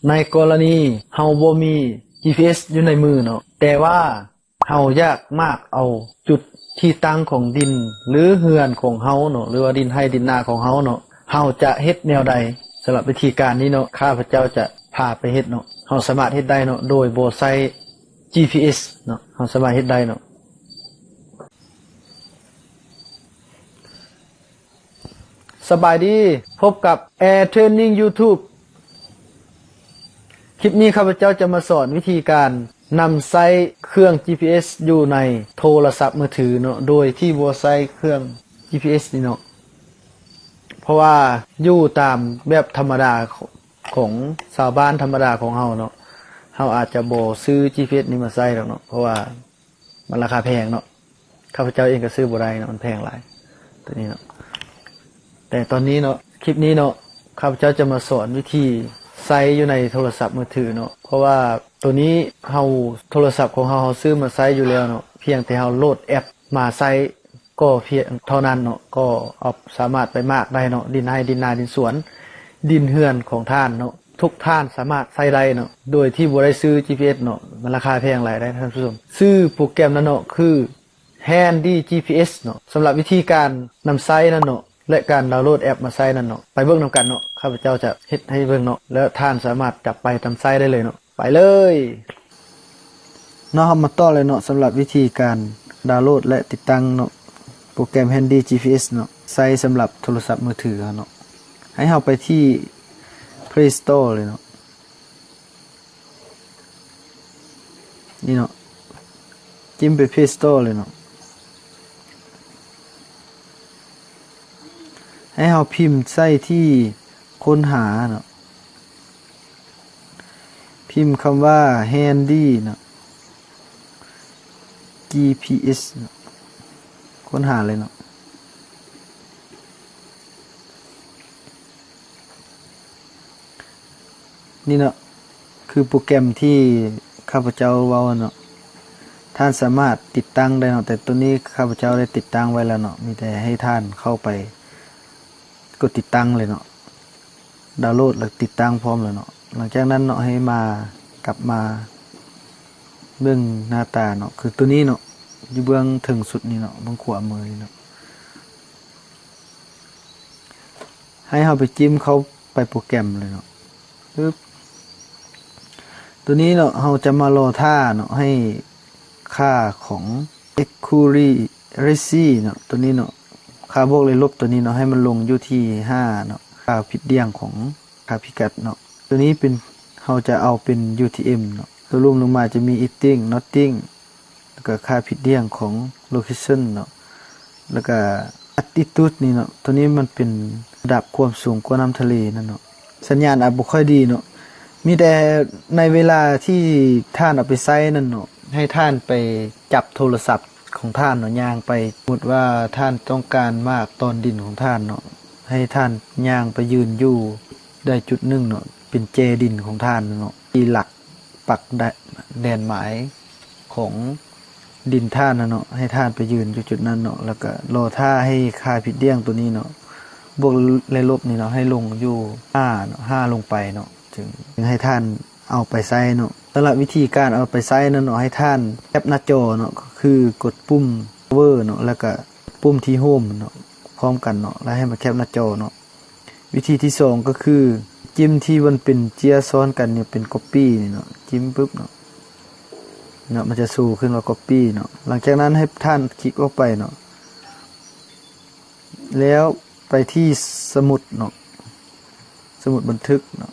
ໃນກໍລະນີເຮົາບໍ່ມີ ຈີພີເອັສ ຢູ່ໃນມືເນາະ, ແຕ່ວ່າເຮົາຢາກມາກເອົາຈຸດທີ່ຕັ້ງຂອງດິນ ຫຼື ເຮືອນຂອງເຮົາເນາະ ຫຼືວ່າດິນໄຮ່ດິນນາຂອງເຮົາເນາະ, ເຮົາຈະເຮັດແນວໃດ? ສຳລັບວິທີການນີ້ເນາະ ຂ້າພະເຈົ້າຈະພາໄປເຮັດເນາະ. ເຮົາສາມາດເຮັດໄດ້ເນາະ ໂດຍບໍ່ໃຊ້ ຈີພີເອັສ ເນາະ, ເຮົາສາມາດເຮັດໄດ້ເນາະ. ສະບາຍດີ, ພົບກັບ Air Training YouTube. ຄລິບນີ້ຂ້າພະເຈົ້າຈະມາສອນວິທີການນຳໃຊ້ເຄື່ອງ ຈີພີເອັສ ຢູ່ໃນໂທລະສັບມືຖືເນາະ ໂດຍທີ່ບໍ່ໃຊ້ເຄື່ອງ ຈີພີເອັສ ນີ້ເນາະ. ເພາະວ່າຢູ່ຕາມແບບທຳມະດາຂອງຊາວບ້ານທຳມະດາຂອງເຮົາເນາະ, ເຮົາອາດຈະບໍ່ຊື້ ຈີພີເອັສ ນີ້ມາໃຊ້ດອກເນາະ ເພາະວ່າ ມັນລາຄາແພງເນາະ, ຂ້າພະເຈົ້າເອງກໍຊື້ບໍ່ໄດ້ເນາະ, ມັນແພງຫຼາຍໂຕນີ້ເນາະ. ແຕ່ຕອນນີ້ເນາະ ຄລິບນີ້ເນາະ ຂ້າພະເຈົ້າຈະມາສອນວິທີໃຊ້ຢູ່ໃນໂທລະສັບມືຖືເນາະ, ເພາະວ່າໂຕນີ້ເຮົາ ໂທລະສັບຂອງເຮົາ ເຮົາຊື້ມາໃຊ້ຢູ່ແລ້ວເນາະ, ພຽງແຕ່ເຮົາໂຫຼດແອັບມາໃຊ້ກໍພຽງເທົ່ານັ້ນເນາະ, ກໍເອົາ ສາມາດໄປມາກໄດ້ເນາະ, ດິນໄຮ່ ດິນນາ ດິນສວນ ດິນເຮືອນຂອງທ່ານເນາະ. ທຸກທ່ານສາມາດໃຊ້ໄດ້ເນາະ ໂດຍທີ່ບໍ່ໄດ້ຊື້ ຈີພີເອັສ ເນາະ, ມັນລາຄາແພງຫຼາຍເດ້ທ່ານຜູ້ຊົມ. ຊື່ໂປຣແກຣມນັ້ນເນາະ ຄື Handy ຈີພີເອັສ ເນາະ. ສຳລັບວິທີການນຳໃຊ້ນັ້ນເນາະ ແລະ ການດາວໂຫຼດແອັບມາໃຊ້ນັ້ນເນາະ ໄປເບິ່ງນຳກັນເນາະ, ຂ້າພະເຈົ້າຈະເຮັດໃຫ້ເບິ່ງເນາະ ແລ້ວທ່ານສາມາດຈັບໄປນຳໃຊ້ໄດ້ເລີຍເນາະ. ໄປເລີຍເນາະ, ເຮົາມາຕໍ່ເລີຍເນາະ. ສຳລັບວິທີການດາວໂຫຼດ ແລະ ຕິດຕັ້ງເນາະ ໂປຣແກຣມ Handy ຈີພີເອັສ ເນາະ ໃຊ້ສຳລັບໂທລະສັບມືຖືເຮົາເນາະ, ໃຫ້ເຮົາໄປທີ່ Play Store ເລີຍເນາະ. ນີ້ເນາະ, ຈິ້ມໄປ Play Store ເລີຍເນາະ. ໃຫ້ເຮົາພິມໃສ່ທີ່ຄົ້ນຫາເນາະ, ພິມຄຳວ່າ Handy ເນາະ ຈີພີເອັສ ເນາະ, ຄົ້ນຫາເລີຍເນາະ. ນີ້ເນາະ ຄືໂປຣແກຣມທີ່ຂ້າພະເຈົ້າເວົ້າເນາະ, ທ່ານສາມາດຕິດຕັ້ງໄດ້ເນາະ, ແຕ່ໂຕນີ້ຂ້າພະເຈົ້າໄດ້ຕິດຕັ້ງໄວ້ແລ້ວເນາະ, ມີແຕ່ໃຫ້ທ່ານເຂົ້າໄປກົດຕິດຕັ້ງເລີຍເນາະ, ດາວໂຫຼດ ແລະ ຕິດຕັ້ງພ້ອມແລ້ວເນາະ. ຫຼັງຈາກນັ້ນເນາະ ໃຫ້ມາ ກັບມາເບິ່ງໜ້າຕາເນາະ, ຄືໂຕນີ້ເນາະ ຢູ່ເບື້ອງເທິງສຸດນີ້ເນາະ, ເບື້ອງຂວາມືນີ້ເນາະ. ໃຫ້ເຮົາໄປຈິ້ມເຂົ້າໄປໂປຣແກຣມເລີຍເນາະ, ປຶບ. ໂຕນີ້ເນາະ ເຮົາຈະມາລໍຖ້າເນາະ ໃຫ້ຄ່າຂອງ Accuracy ເນາະ, ໂຕນີ້ເນາະ ຄ່າບວກ ແລະ ລົບ ໂຕນີ້ເນາະ ໃຫ້ມັນລົງຢູ່ທີ່ຫ້າເນາະ, ຄ່າຜິດດ່ຽງຂອງ ຄ່າພິກັດເນາະ. ໂຕນີ້ເປັນ ເຮົາຈະເອົາເປັນ ຢູທີເອັມ ເນາະ, ສະຫຼຸບລົງມາຈະມີ Eating Nothing ແລ້ວກະຄ່າຜິດດ່ຽງຂອງ Location ເນາະ, ແລ້ວກະ Altitude ນີ້ເນາະ, ໂຕນີ້ມັນເປັນລະດັບຄວາມສູງກວ່ານ້ຳທະເລນັ້ນເນາະ. ສັນຍານອາດບໍ່ຄ່ອຍດີເນາະ, ມີແຕ່ໃນເວລາທີ່ທ່ານເອົາໄປໃຊ້ນັ້ນເນາະ ໃຫ້ທ່ານໄປຈັບໂທລະສັບຂອງທ່ານເນາະ ຍ່າງໄປ. ສົມມຸດວ່າທ່ານຕ້ອງການມາກຕອນດິນຂອງທ່ານເນາະ, ໃຫ້ທ່ານຍ່າງໄປຢືນຢູ່ໃດຈຸດໜຶ່ງເນາະ ເປັນແຈດິນຂອງທ່ານເນາະ ທີ່ຫຼັກປັກແດນໝາຍຂອງດິນທ່ານນະເນາະ, ໃຫ້ທ່ານໄປຢືນຢູ່ຈຸດນັ້ນເນາະ, ແລ້ວກະລໍຖ້າໃຫ້ຄ່າຜິດດ່ຽງໂຕນີ້ເນາະ ບວກ ແລະ ລົບນີ້ເນາະ ໃຫ້ລົງຢູ່ຫ້າເນາະ, ຫ້າລົງໄປເນາະ ຈຶ່ງ ຈຶ່ງໃຫ້ທ່ານເອົາໄປໃຊ້ເນາະ. ສຳລັບວິທີການເອົາໄປໃຊ້ນັ້ນເນາະ ໃຫ້ທ່ານແຄບໜ້າຈໍເນາະ, ກໍຄືກົດປຸ່ມ Power ເນາະ ແລ້ວກະປຸ່ມທີ່ Home ເນາະ ພ້ອມກັນເນາະ, ແລ້ວໃຫ້ມາແຄບໜ້າຈໍເນາະ. ວິທີທີສອງກໍຄື ຈິ້ມທີ່ມັນເປັນເຈ້ຍຊ້ອນກັນນີ້ເປັນ Copy ນີ້ເນາະ, ຈິ້ມປຶບເນາະ, ເນາະ ມັນຈະໂຊຂຶ້ນວ່າ Copy ເນາະ. ຫຼັງຈາກນັ້ນໃຫ້ທ່ານຄລິກອອກໄປເນາະ ແລ້ວໄປທີ່ສະໝຸດເນາະ, ສະໝຸດບັນທຶກເນາະ,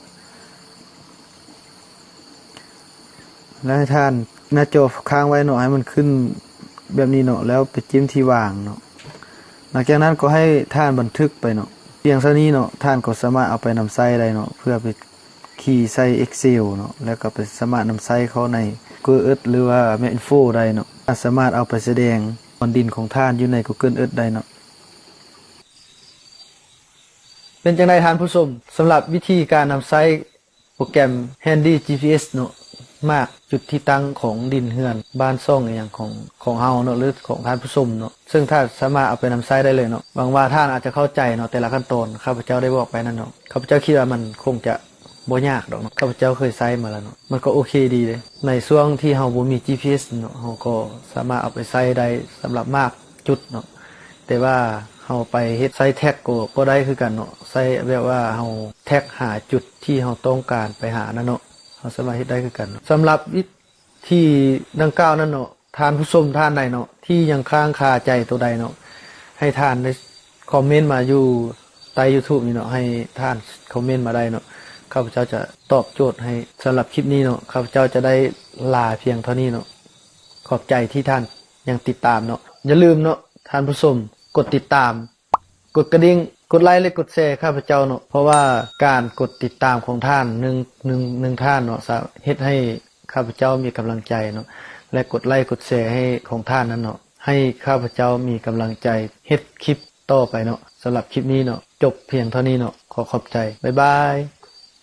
ແລ້ວໃຫ້ທ່ານໜ້າຈໍຄ້າງໄວ້ເນາະ ໃຫ້ມັນຂຶ້ນແບບນີ້ເນາະ, ແລ້ວໄປຈິ້ມທີ່ວາງເນາະ. ຫຼັງຈາກນັ້ນກໍໃຫ້ທ່ານບັນທຶກໄປເນາະ, ພຽງເທົ່ານີ້ເນາະ ທ່ານກໍສາມາດເອົາໄປນຳໃຊ້ໄດ້ເນາະ ເພື່ອໄປຄີໃສ່ Excel ເນາະ, ແລ້ວກໍໄປສາມາດນຳໃຊ້ເຂົ້າໃນ Google Earth ຫຼືວ່າ Map Info ໄດ້ເນາະ. ທ່ານສາມາດເອົາໄປສະແດງບ່ອນດິນຂອງທ່ານຢູ່ໃນ Google Earth ໄດ້ເນາະ. ເປັນຈັ່ງໃດທ່ານຜູ້ຊົມ? ສຳລັບວິທີການນຳໃຊ້ໂປຣແກຣມ Handy ຈີພີເອັສ ເນາະ, ມາກຈຸດທີ່ຕັ້ງຂອງດິນເຮືອນ ບ້ານຊ່ອງອີ່ຫຍັງຂອງ ຂອງເຮົາເນາະ ຫຼືຂອງທ່ານຜູ້ຊົມເນາະ, ເຊິ່ງທ່ານສາມາດເອົາໄປນຳໃຊ້ໄດ້ເລີຍເນາະ. ຫວັງວ່າທ່ານອາດຈະເຂົ້າໃຈເນາະ ແຕ່ລະຂັ້ນຕອນ ຂ້າພະເຈົ້າໄດ້ບອກໄປນັ້ນເນາະ. ຂ້າພະເຈົ້າຄິດວ່າມັນຄົງຈະ ບໍ່ຍາກດອກເນາະ ຂ້າພະເຈົ້າເຄີຍໃຊ້ມາແລ້ວເນາະ ມັນກໍໂອເຄດີເດ້. ໃນຊ່ວງທີ່ເຮົາບໍ່ມີຈີພີເອັສເນາະ ເຮົາກໍສາມາດເອົາໄປໃຊ້ໄດ້ສຳລັບມາກຈຸດເນາະ ແຕ່ວ່າເຮົາໄປເຮັດໃຊ້ແທັກກໍ ກໍໄດ້ຄືກັນເນາະ ໃຊ້ແບບວ່າເຮົາແທັກຫາຈຸດທີ່ເຮົາຕ້ອງການໄປຫານັ້ນເນາະ ເຮົາສາມາດເຮັດໄດ້ຄືກັນເນາະ. ສຳລັບວິທີດັ່ງກ່າວນັ້ນເນາະ ທ່ານຜູ້ຊົມທ່ານໃດເນາະ ທີ່ຍັງຄ້າງຄາໃຈໂຕໃດເນາະ ໃຫ້ທ່ານໄດ້ຄອມເມັນມາຢູ່ໃຕ້ຢູທູບນີ້ເນາະ ໃຫ້ທ່ານຄອມເມັນມາໄດ້ເນາະ ຂ້າພະເຈົ້າຈະຕອບໂຈດໃຫ້. ສຳລັບຄລິບນີ້ເນາະ ຂ້າພະເຈົ້າຈະໄດ້ລາພຽງເທົ່ານີ້ເນາະ ຂອບໃຈທີ່ທ່ານຍັງຕິດຕາມເນາະ. ຢ່າລືມເນາະ ທ່ານຜູ້ຊົມ ກົດຕິດຕາມ ກົດກະດິ່ງ ກົດໄລ ແລະ ກົດແຊຂ້າພະເຈົ້າເນາະ ເພາະວ່າການກົດຕິດຕາມຂອງທ່ານໜຶ່ງ ໜຶ່ງ ໜຶ່ງທ່ານເນາະ ສາ ເຮັດໃຫ້ຂ້າພະເຈົ້າມີກຳລັງໃຈເນາະ ແລະ ກົດໄລ ກົດແຊໃຫ້ຂອງທ່ານນັ້ນເນາະ ໃຫ້ຂ້າພະເຈົ້າມີກຳລັງໃຈເຮັດຄລິບຕໍ່ໄປເນາະ. ສຳລັບຄລິບນີ້ເນາະ ຈົບພຽງເທົ່ານີ້ເນາະ ຂໍຂອບໃຈ ບາຍບາຍ.